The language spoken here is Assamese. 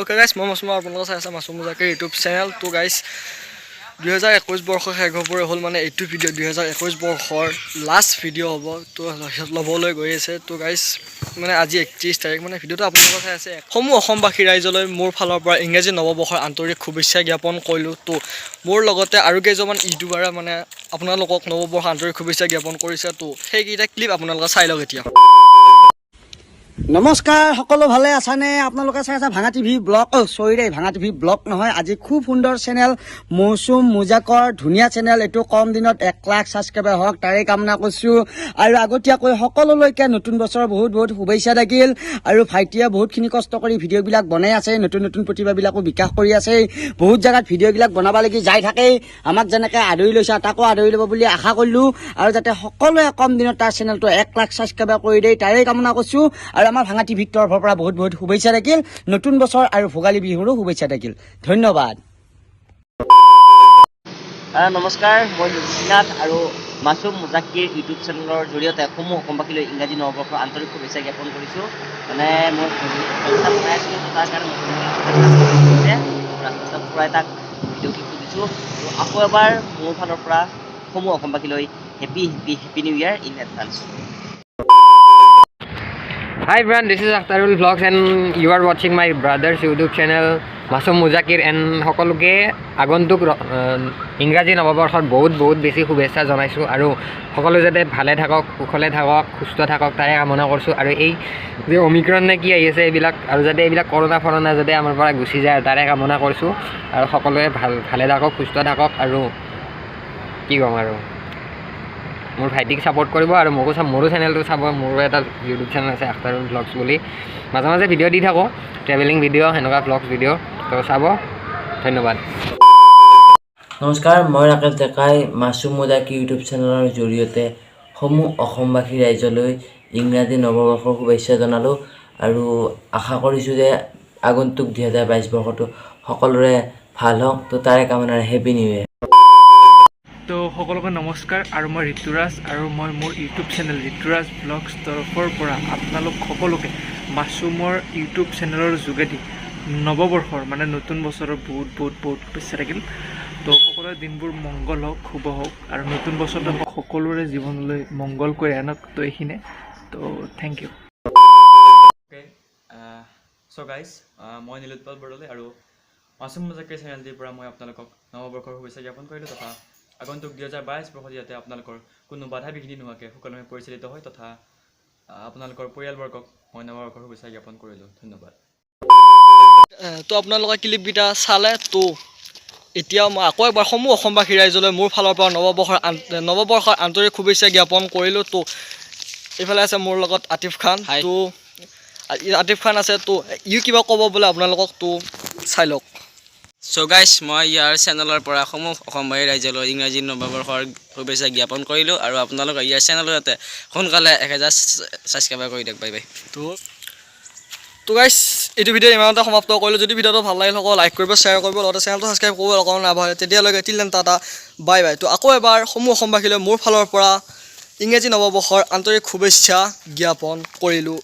অ'কে গাইছ, মই মাছুম, আপোনালোকে চাই আছে মাছুম মুজাকিৰ ইউটিউব চেনেল। তো গাইছ, 2021 বৰ্ষ শেষ হ'বৰে হ'ল, মানে এইটো ভিডিঅ' 2021 বৰ্ষৰ লাষ্ট ভিডিঅ' হ'ব, তো ল'বলৈ গৈ আছে। তো গাইছ, মানে আজি 31 তাৰিখ, মানে ভিডিঅ'টো আপোনালোকে চাই আছে। সমূহ অসমবাসী ৰাইজলৈ মোৰ ফালৰ পৰা ইংৰাজী নৱবৰ্ষৰ আন্তৰিক শুভেচ্ছা জ্ঞাপন কৰিলোঁ। তো মোৰ লগতে আৰু কেইজনমান ইউটিউবাৰে মানে আপোনালোকক নৱবৰ্ষৰ আন্তৰিক শুভেচ্ছা জ্ঞাপন কৰিছে। তো সেইকেইটা ক্লিপ আপোনালোকে চাই লওক এতিয়া। নমস্কাৰ, সকলো ভালে আছানে? আপোনালোকে চাই আছে ভাঙা টিভি ব্লগ। অ' চৰি দেই, ভাঙা টিভি ব্লগ নহয়। আজি খুব সুন্দৰ চেনেল মৌচুম মুজাকৰ, ধুনীয়া চেনেল এইটো। কম দিনত 1 লাখ ছাবস্ক্ৰাইবাৰ হওক, তাৰে কামনা কৰিছোঁ। আৰু আগতীয়াকৈ সকলোলৈকে নতুন বছৰৰ বহুত বহুত শুভেচ্ছা থাকিল। আৰু ভাইটিয়ে বহুতখিনি কষ্ট কৰি ভিডিঅ'বিলাক বনাই আছে, নতুন নতুন প্ৰতিভাবিলাকো বিকাশ কৰি আছে। বহুত জেগাত ভিডিঅ'বিলাক বনাব লাগি যাই থাকে। আমাক যেনেকৈ আদৰি লৈছে, তাকো আদৰি ল'ব বুলি আশা কৰিলোঁ। আৰু যাতে সকলোৱে কম দিনত তাৰ চেনেলটো 1 লাখ ছাবস্ক্ৰাইবাৰ কৰি দিয়ে, তাৰে কামনা কৰিছোঁ। আৰু আমাৰ ভাঙা টিভিৰ তৰফৰ পৰা বহুত বহুত শুভেচ্ছা থাকিল। নতুন বছৰ আৰু ভোগালী বিহুৰো শুভেচ্ছা থাকিল। ধন্যবাদ। নমস্কাৰ, মই নাথ আৰু মাছুম মুজাক্কিৰ ইউটিউব চেনেলৰ জৰিয়তে সমূহ অসমবাসীলৈ ইংৰাজী নৱবৰ্ষৰ আন্তৰিক শুভেচ্ছা জ্ঞাপন কৰিছোঁ। মানে মই ৰাস্তা বনাই আছিলোঁ, তো তাৰ কাৰণে হৈছে ৰাস্তাত ফুৰাই তাক ভিডিঅ' ক্লিপটো দিছোঁ। তো আকৌ এবাৰ মোৰ ফালৰ পৰা সমূহ অসমবাসীলৈ happy happy happy new year in advance. Hi everyone, this is Akhtarul Vlogs and you are watching my brother's YouTube channel, Masum Muzakir, and সকলোকে আগন্তুক ইংৰাজী নৱবৰ্ষত বহুত বহুত বেছি শুভেচ্ছা জনাইছোঁ। আৰু সকলো যাতে ভালে থাকক, কুশলে থাকক, সুস্থ থাকক, তাৰে কামনা কৰিছোঁ। আৰু এই যে অমিক্ৰণ নে কি আহি আছে এইবিলাক, আৰু যাতে এইবিলাক কৰোণা ফৰণা যাতে আমাৰ পৰা গুচি যায়, আৰু তাৰে কামনা কৰিছোঁ। আৰু সকলোৱে ভালে থাকক, সুস্থ থাকক। আৰু কি ক'ম আৰু, মোৰ ভাইটিক ছাপোৰ্ট কৰিব আৰু মোকো মোৰো চেনেলটো চাব। মোৰো এটা ইউটিউব চেনেল আছে, আখতাৰুল ভ্লগছ বুলি। মাজে মাজে ভিডিঅ' দি থাকোঁ, ট্ৰেভেলিং ভিডিঅ', সেনেকুৱা ভ্লগছ ভিডিঅ', তো চাব। ধন্যবাদ। নমস্কাৰ, মই ৰাকেশ ডেকাই মাছুম মুজাকি ইউটিউব চেনেলৰ জৰিয়তে সমূহ অসমবাসী ৰাইজলৈ ইংৰাজী নৱবৰ্ষৰ শুভেচ্ছা জনালোঁ। আৰু আশা কৰিছোঁ যে আগন্তুক 2022 বৰ্ষটো সকলোৰে ভাল হওক। তো তাৰে কামনাৰে হেপী নিউ ইয়েৰ। তো সকলোকে নমস্কাৰ আৰু মই ঋতুৰাজ আৰু মই মোৰ ইউটিউব চেনেল ঋতুৰাজ ব্লগছ তৰফৰ পৰা আপোনালোক সকলোকে মাছুমৰ ইউটিউব চেনেলৰ যোগেদি নৱবৰ্ষৰ, মানে নতুন বছৰৰ বহুত বহুত বহুত শুভেচ্ছা থাকিল। তো সকলোৰে দিনবোৰ মংগল হওক, শুভ হওক আৰু নতুন বছৰটো সকলোৰে জীৱনলৈ মংগল কৰি আনক। তো এইখিনিয়ে। তো thank U. Okay, চ' গাইজ, মই নীলোৎপল বৰদলৈ আৰু মাছুম মুজাকিৰ চেনেলটিৰ পৰা মই আপোনালোকক নৱবৰ্ষৰ শুভেচ্ছা জ্ঞাপন কৰিলোঁ তথা আগন্তুক 2022 বৰ্ষত যাতে আপোনালোকৰ কোনো বাধা বিঘিনি নোহোৱাকৈ সুকলমে পৰিচালিত হয় তথা আপোনালোকৰ পৰিয়ালবৰ্গক মই নৱবৰ্ষৰ শুভেচ্ছা জ্ঞাপন কৰিলোঁ। ধন্যবাদ। তো আপোনালোকে ক্লিপকেইটা চালে। তো এতিয়া মই আকৌ এবাৰ সমূহ অসমবাসী ৰাইজলৈ মোৰ ফালৰ পৰা নৱবৰ্ষৰ আন্তৰিক শুভেচ্ছা জ্ঞাপন কৰিলোঁ। তো এইফালে আছে মোৰ লগত আতিফ খান। Hi. তো আতিফ খান আছে, তো ইও কিবা ক'ব বোলে আপোনালোকক, তো চাই লওক। চ' গাইছ, মই ইয়াৰ চেনেলৰ পৰা সমূহ অসমবাসী ৰাইজলৈ ইংৰাজী নৱবৰ্ষৰ শুভেচ্ছা জ্ঞাপন কৰিলোঁ আৰু আপোনালোকে ইয়াৰ চেনেলত যাতে সোনকালে 1000 ছাবস্ক্ৰাইবাৰ কৰি দিয়ক। Bye bye. তো গাইছ, এইটো ভিডিঅ' ইমানতে সমাপ্ত কৰিলোঁ। যদি ভিডিঅ'টো ভাল লাগিল, সকলো লাইক কৰিব, শ্বেয়াৰ কৰিব, লগতে চেনেলটো ছাবস্ক্ৰাইব কৰিব অকণ নাপাহৰে। তেতিয়ালৈকে till then, tata, bye bye. তো আকৌ এবাৰ সমূহ অসমবাসীলৈ মোৰ ফালৰ পৰা ইংৰাজী নৱবৰ্ষৰ আন্তৰিক শুভেচ্ছা জ্ঞাপন কৰিলোঁ।